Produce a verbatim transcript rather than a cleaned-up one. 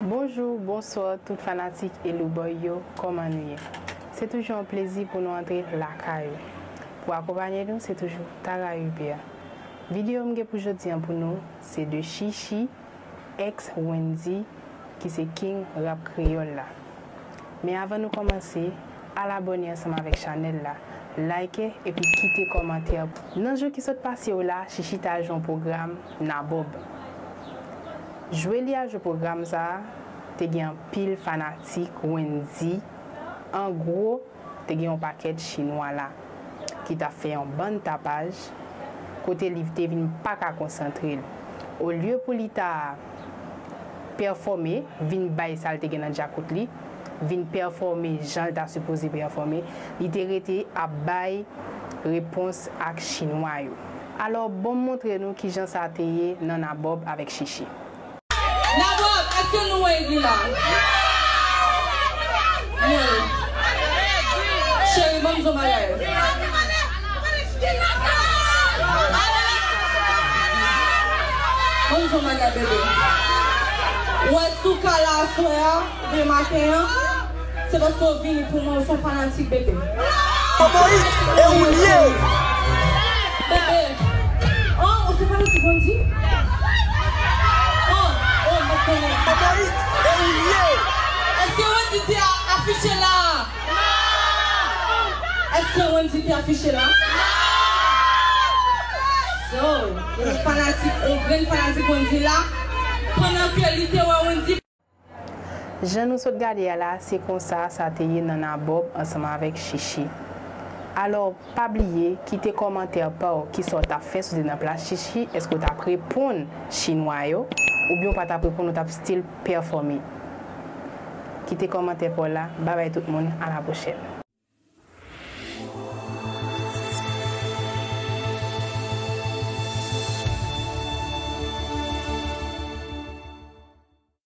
Bonjou, bonswa tout fanatik Elouboy yo, kòman nou ye? Se toujou yon plezi pou nou antre lakay ou. Pou akonpanye nou, se toujou Tara Hubert. Videyo m gen pou jodi an pou nou, se de Chichi, ex Wendy, ki se king rap kreyòl la. Men avan nou kòmanse, al abòne ansanm avèk chanèl la, like epi kite kòmantè. Nan jou ki sot pase yo la, Chichi t al jwe yon pwogram Nabob. Jwe li al jwe pwogram sa a, te gen anpil fanatik Wendy. An gwo, te gen yon pakèt chinwa la ki t ap fè yon bann tapaj, kote li te vin pa ka konsantre l. Olye pou li ta pèfòme, vin bay sa l te gen nan djakout li, vin pèfòme jan l ta sipoze pèfòme, li te rete ap bay repons ak chinwa yo. Alò, bon m montre nou kijan sa te ye nan Nabob avèk Chichi. Nabob, èske nou wè egri la? Mwen. Cheri, ban m di w bagay. Ban m di w bagay, bebe. Ou wè si w ka la aswè a, oubyen maten an, se paske w vini pou mwen, ou se yon fanatik, bebe. Favorite, e ou l ye. Bebe. Oh, ou se fanatik Wendy? Oh, oh, m pa t konnen. Favorite, e ou l ye. Èske Wendy te a-, afiche la? Èske Wendy te afiche la? So, yon fanatik, yon grenn fanatik Wendy la, pandan ke li te wè Wendy. Jan nou sot gade a la, se konsa sa te ye nan Nabob ansanm avèk Chichi. Alò, pa bliye, kite kòmantè pa w, kisa w t ap fè si w te nan plas Chichi, èske w t ap reponn chinwa yo, oubyen w pa t ap reponn, ou t ap still pèfòme? Kite kòmantè pa w la, babay tout moun, a la pwochèn.